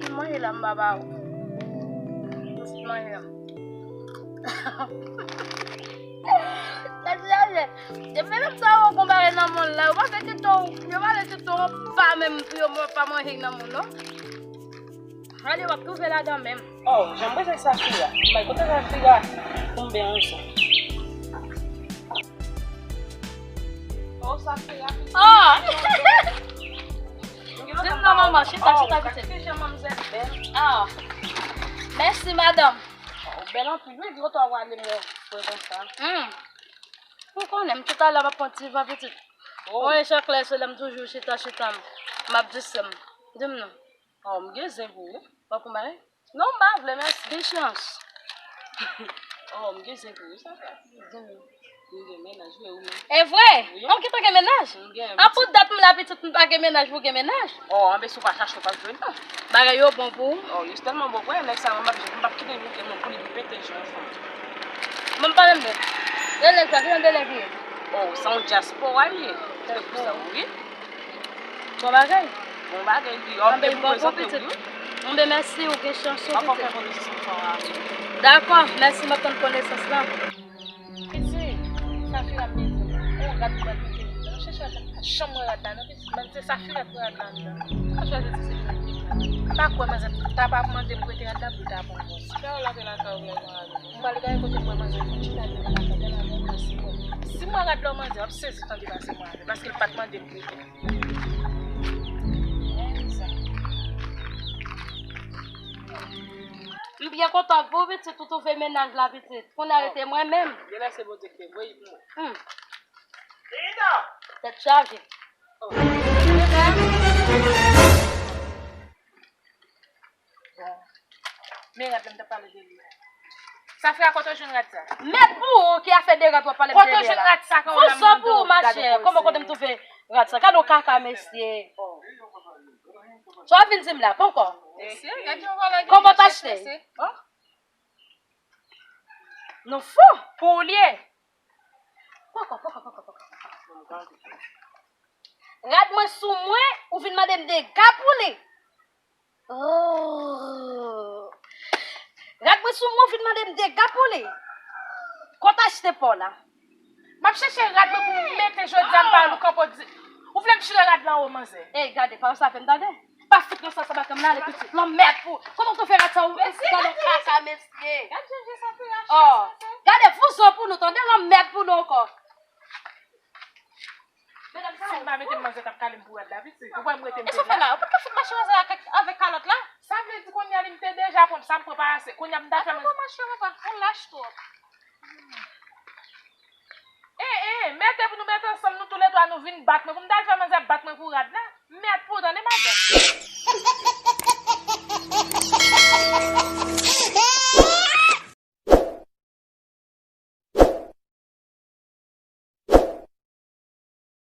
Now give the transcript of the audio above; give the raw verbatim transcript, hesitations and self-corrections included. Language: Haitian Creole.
Manje la, m pa ba ou. Manje la. Tèt chaje. Depi lè m sa wè w konpare nan moun la, yo pa fè tito, yo pa fè tito pa menm pou yo pa manje nan moun, non. Gade, w ap twouve ladan menm. Oh, jan m bezwen Safira. Bay kote Safira pou m byen ansanm. Oh, Safira. Oh! Di m non, manman, chita, chita, pitit. Jan manmzèl bèl. Ah. Mèsi, madanm. Oh, bèl anpil. Wi, di kote w ale mwen konsa. Hmm. Ou konnen, m tout a lè m ap pran ti van pitit. Oh. Mwen, chak lè, se lè m toujou chita, chita, m ap di sè m. Di m non. Oh, m gen zen pou ou. Ou konprann? Non, m pa vle, mèsi. Ki chans? Oh, m gen zen pou ou, sa fè. M gen mennaj, wi, ou menm? E vre? Wi. An, ki te gen mennaj? M gen. An, pou dat m la pitit, m pa gen mennaj, ou gen mennaj? Oh, anben si w pa chache, w p ap jwenn non. Bagay yo bon pou ou? Oh, yo tèlman bon, vre, nèg sa, mwen, m p ap, m p ap kite l bouke moun pou li pete jan fanm. Mwen, m pa renmen. E nèg sa, ki jan de nèg li ye? Oh, se yon dyaspora li ye. Se pou sa, wi. Bon bagay. Bon bagay, wi. Anben, bon pou pitit. Anben, mèsi, ou gen chans, ou pitit. Dakò, mèsi, m ap tann konesans lan. Pitit, Safira bezwen yon rad pou al mete nan chanm rad la. Chanm rad la, non, pitit, men se Safira ki rad la anndan. Pa chwazi ti se rad. M pa kwè manzè ta pa mande m prete rad la pou l ta pran pòz. Fè w lave lakay ou, rèlman avè m. M pral gade kote m wè manzè fouti la devan lakay la, la, la, la, si mwen. Si mwen rad la w manzè, w ap sezi tande pase mwen avè l, paske l pa t mande m prete. M byen kontan pou ou, pitit, ou twouve mennaj la, pitit. Kounye a rete mwen menm. Genlè se Bondye ki te voye pou mwen. Hmm. Tèt chaje. Oh. Bon. Men rad la m t ap pale de li a. Safira, kote w jwenn rad sa? Mèd pou ou ki afè de rad w ap pale m de li a la. Kote w jwenn rad sa? Fouzo pou ou, machè. Kòman kote m twouve rad sa? Gade yon kaka, mesye. Sa w vin di m la, poko? Kòman w t achte? Nou fou pou ou l ye. Poko, poko, poko, poko. Rad mwen sou mwen, ou vin mande m dega pou li. Oh. Rad mwen sou mwen, ou vin mande m dega pou li. Kote w achte pa w la? M ap chèche rad mwen pou m mete jodi a, m pa wè ou kanpe w di. Ou vle m chire rad la anwo, manzè? Ey, gade, pa w sa fè m tande. Pa fout nan sans sa, pa kanpe m ale pitit. Lanmèd pou. Kòman w te fè rad sa ou? Gade yon kaka, mesye. Gade jan vye sa fè rache. Oh, gade fouzo pou nou, tande, lanmèd pou nou ankò. Si m pa mete m, manzè t ap kale m pou rad la, pitit. Ou pa m rete m. E sa w fè la? Ou pa t ka fout mache manzè avèk, avèk kalòt la? Sa vle di kounye a li m te deja pran, sa m pran pa ase. Kounye a m ta fè manzè. Ou lach twòp. E, e, mete pou nou mete ansanm, nou toulètwa nou vin bat mwen. Pou m ta fè manzè bat mwen pou rad la? Mèd pou ou, tande, madanm.